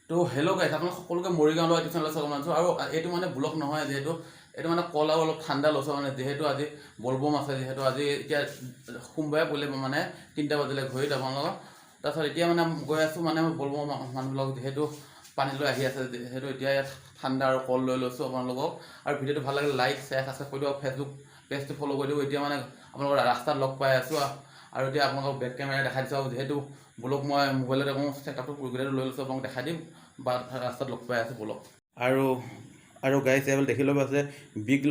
তো hello' guys, আপোনালোক সকলোকে মৰিগাঁও লোৱা চেনেলত স্বাগতম জনাইছোঁ। আৰু এইটো মানে ব্লগ নহয়, যিহেতু এইটো মানে কল আৰু অলপ ঠাণ্ডা লৈছোঁ। মানে যিহেতু আজি বলবম আছে, যিহেতু আজি এতিয়া সোমবাৰে পৰিলে, মানে 3টা বাজিলে ঘড়ীত আপোনালোকৰ। তাৰপিছত এতিয়া মানে গৈ আছোঁ, মানে বলবম মানুহবিলাক যিহেতু পানী লৈ আহি আছে, যিহেতু এতিয়া ইয়াত ঠাণ্ডা আৰু কল লৈ লৈছোঁ আপোনালোকক। আৰু ভিডিঅ'টো ভাল লাগিলে লাইক, শ্বেয়াৰ, ছাবস্ক্ৰাইব কৰি দিব, ফেচবুক পেজটো ফ'ল' কৰি দিব। এতিয়া মানে আপোনালোকৰ ৰাস্তাত লগ পাই আছোঁ আৰু এতিয়া আপোনালোকক বেক কেমেৰা দেখাই দিছোঁ। আৰু যিহেতু ব্লগ মই মোবাইলতে কৰোঁ, ছেটআপটো গোটেইটো লৈ লৈছোঁ, আপোনালোক দেখাই দিম বা ৰাস্তাত লগ পাই আছোঁ ব্লগ। আৰু আৰু গাইজ, এইফালে দেখি ল'ব আছে বিগ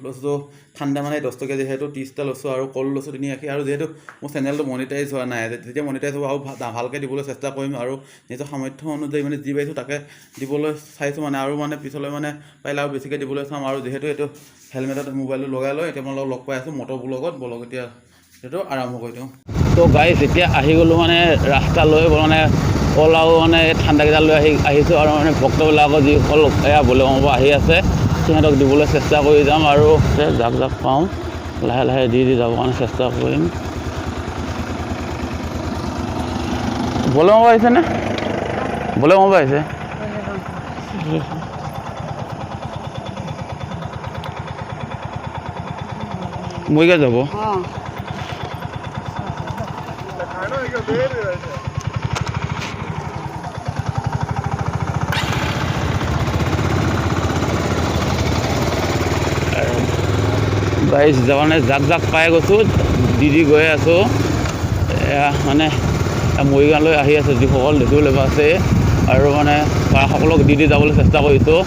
লৈছোঁ ঠাণ্ডা, মানে 10 টকীয়া যিহেতু 30টা লৈছোঁ আৰু কল লৈছোঁ 3 আশী। আৰু যিহেতু মোৰ চেনেলটো মনিটাইজ হোৱা নাই, যেতিয়া মনিটাইজ হ'ব আৰু ভালকৈ দিবলৈ চেষ্টা কৰিম আৰু নিজৰ সামৰ্থ্য অনুযায়ী মানে যি পাৰিছোঁ তাকে দিবলৈ চাইছোঁ মানে। আৰু মানে পিছলৈ মানে পাৰিলে আৰু বেছিকৈ দিবলৈ চাম। আৰু যিহেতু এইটো হেলমেটত মোবাইলটো লগাই লৈ এতিয়া মই লগ পাই আছোঁ মটৰ ব্লগত। বলক, এতিয়া সেইটো আৰম্ভ কৰি দিওঁ। তো গাইজ, এতিয়া আহি গ'লোঁ মানে ৰাস্তালৈ, মানে কল আৰু মানে ঠাণ্ডাকেইটা লৈ আহিছোঁ। আৰু মানে ভক্তবিলাকৰ যিসকল এয়া বলেবমৰ পৰা আহি আছে, সিহঁতক দিবলৈ চেষ্টা কৰি যাম। আৰু যাক যাক পাওঁ লাহে লাহে দি দি যাবৰ কাৰণে চেষ্টা কৰিম। বলেবমৰ পৰা আহিছেনে? বলেবমৰ পৰা আহিছে। মৰিগাঁও যাব। গাড়ী মানে জাক জাক পাই গৈছোঁ, দি দি গৈ আছোঁ। এয়া মানে মৰিগাঁৱলৈ আহি আছে যিসকল দেখিবলৈ পাইছে। আৰু মানে পাৰাসকলক দি দি যাবলৈ চেষ্টা কৰিছোঁ,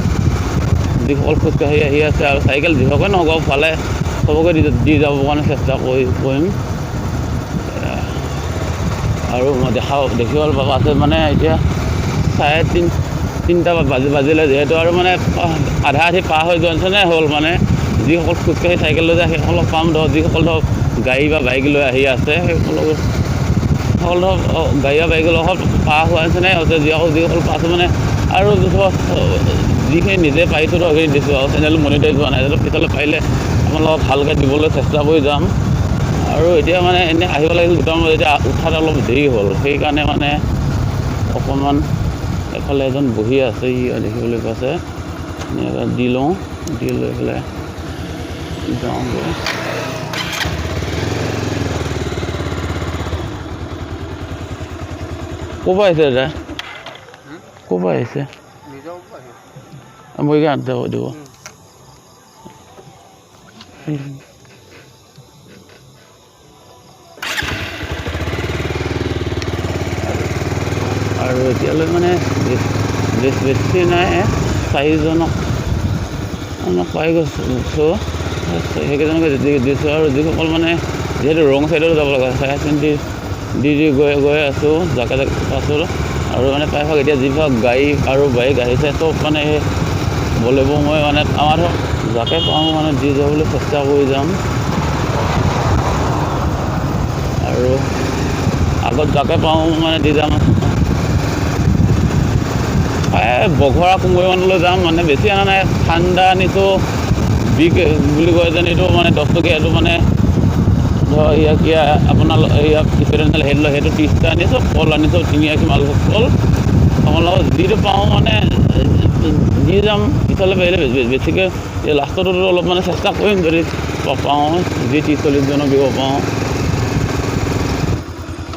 যিসকল খোজকাঢ়ি আহি আছে আৰু চাইকেল যিসকলে নহওক পালে চবকে দি দি যাবৰ কাৰণে চেষ্টা কৰিম। আৰু মই দেখিবলৈ পাব আছে, মানে এতিয়া 3:30 বাজিলে যিহেতু, আৰু মানে আধা আধি পাৰ হৈ যোৱা নিচিনাই হ'ল। মানে যিসকল খোজকাঢ়ি চাইকেল লৈ যায় সেইসকলক পাম, ধৰক যিসকল ধৰক গাড়ী বা বাইক লৈ আহি আছে সেইসকলক সকল ধৰক গাড়ী বা বাইকৰ লগত পাৰ হোৱা নিচিনাই হৈছে। যিসকল যিসকল পাইছোঁ মানে আৰু ধৰক যিখিনি নিজে পাৰিছোঁ ধৰক সেইখিনি দিছোঁ। আৰু চেনেল মনিটাইজ হোৱা নাই, পিছলৈ পাৰিলে আপোনালোকক ভালকৈ দিবলৈ চেষ্টা কৰি যাম। আৰু এতিয়া মানে এনেই আহিব লাগিছিল 2টামান বজাত, এতিয়া উঠাত অলপ দেৰি হ'ল, সেইকাৰণে মানে অকণমান। এফালে এজন বহি আছে, ই দেখিবলৈ পাইছে। এনেকৈ দি লওঁ, দি লৈ পেলাই যাওঁগৈ। ক'ৰ পৰা আহিছে দাদা? ক'ৰ পৰা আহিছে? মৰিগাঁৱত যাব দিব। আৰু এতিয়ালৈ মানে বেছি নাই, চাৰিজনক পাই গৈছোঁ, সেইকেইজনকে দিছোঁ। আৰু যিসকল মানে যিহেতু ৰং চাইডতো যাব লগা, চাই চিন্তি দি দি গৈ গৈ আছোঁ, জাকে জাকে পাইছোঁ। আৰু মানে প্ৰায়ভাগ এতিয়া যিবিলাক গাড়ী আৰু বাইক আহিছে চব মানে সেই বলেবমে, মানে আমাৰ ধৰক যাকে পাওঁ মানে দি যাবলৈ চেষ্টা কৰি যাম। আৰু আগত যাকে পাওঁ মানে দি যাম। প্ৰায় বঘৰা কুমৈমানলৈ যাম। মানে বেছি অনা নাই, ঠাণ্ডা আনিছোঁ, বিগ বুলি কয় যেন এইটো, মানে 10 টকীয়া এইটো, মানে ধৰক ইয়াক ইয়াৰ আপোনাৰ ইয়াক ষ্টুডেণ্ট সেইটো সেইটো 30টা আনিছোঁ, কল আনিছোঁ 3 আশী মালভোগ কল। আপোনালোকক যিটো পাওঁ মানে দি যাম। পিছলৈ পাৰিলে বেছিকৈ লাষ্টতো অলপ মানে চেষ্টা কৰিম, যদি পাওঁ যি 30-40জনক দিব পাৰোঁ।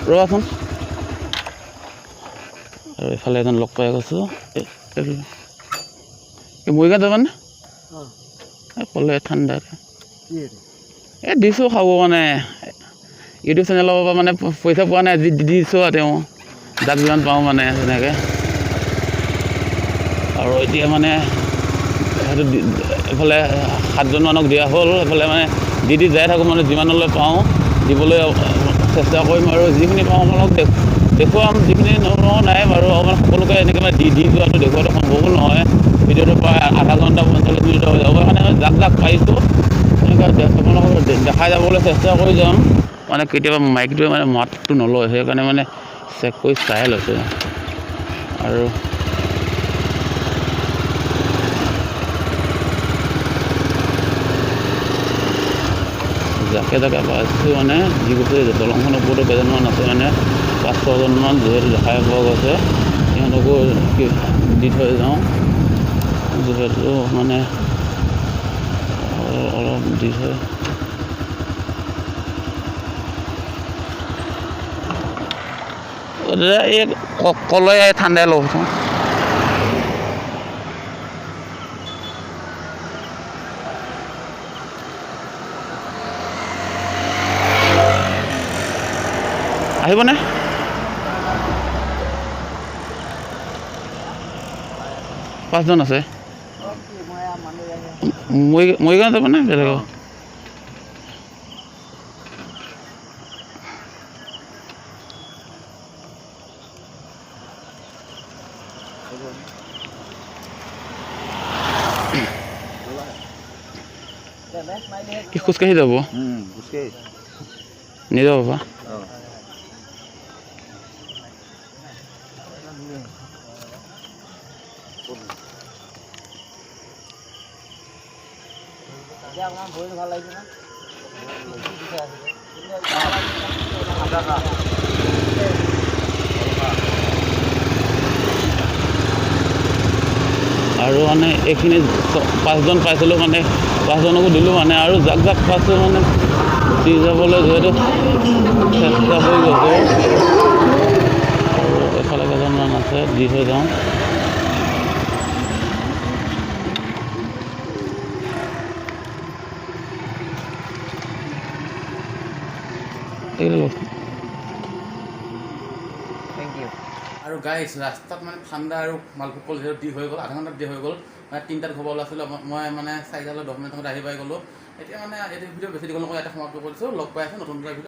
ৰ'বাচোন, আৰু এইফালে এজন লগ পাই গৈছোঁ। এই মৰিগাঁও যাবানে? এই ক'লে ঠাণ্ডা এই দিছোঁ খাব, মানে ইউটিউব চেনেলৰ পৰা মানে পইচা পোৱা নাই, যি দিছোঁ আৰু তেওঁ যাক যিমান পাওঁ মানে তেনেকৈ। আৰু এতিয়া মানে সেইটো এইফালে 7জনমানক দিয়া হ'ল। এইফালে মানে দি দি যাই থাকোঁ, মানে যিমানলৈ পাওঁ দিবলৈ চেষ্টা কৰিম। আৰু যিখিনি পাওঁ আপোনালোকক দেখুৱাম, যিখিনি নোৱাৰোঁ নাই বাৰু। আৰু মানে সকলোকে এনেকৈ মানে দি দি যোৱাটো দেখুওৱাটো সম্ভৱো নহয়, ভিডিঅ'টো প্ৰায় আধা ঘণ্টা 45 মিনিট হৈ যাব। মানে যাক যাক পাৰিছোঁ তেনেকৈ আপোনালোকক দেখাই যাবলৈ চেষ্টা কৰি যাম। মানে কেতিয়াবা মাইকটোৱে মানে মাতটো নলয়, সেইকাৰণে মানে চেক কৰি চাই লৈছোঁ। আৰু জাকে জাকে পাইছোঁ, মানে যি গৈছে দলংখনৰ ওপৰতো কেইজনমান আছে, মানে 5-6জনমান যিহেতু দেখাই পোৱা গৈছে। সিহঁতক কেইজনকো দি থৈ যাওঁ, যিহেতু মানে অলপ দি থৈ। দাদা, এই কলে ঠাণ্ডাই লওঁচোন। আহিবনে? পাঁচজন আছে। মৰিগাঁও যাবনে বেলেগৰ? কি খোজকাঢ়ি যাব? নিযাব বাবা। আৰু মানে এইখিনি পাঁচজন পাইছিলোঁ, মানে পাঁচজনকো দিলোঁ মানে, আৰু যাক যাক পাইছোঁ মানে দি যাবলৈ যিহেতু চেষ্টা কৰি গৈছোঁ। আৰু এইফালে কেইজনমান আছে, দি থৈ যাওঁ। এইকেইটা লওকচোন। আৰু গাইছ, ৰাস্তাত মানে ঠাণ্ডা আৰু মালভোগ কল যিহেতু দি হৈ গ'ল, আধা ঘণ্টাত দি হৈ গ'ল। মানে 3টাত ঘৰ ওলাইছিলোঁ মই, মানে 4টা 10 মিনিট সময়ত আহি পাই গ'লোঁ। এতিয়া মানে এইটো ভিডিঅ' বেছি দীঘল নকৰি ইয়াতে সমাপ্ত কৰিছোঁ। লগ পাই আছোঁ নতুন এটা ভিডিঅ'।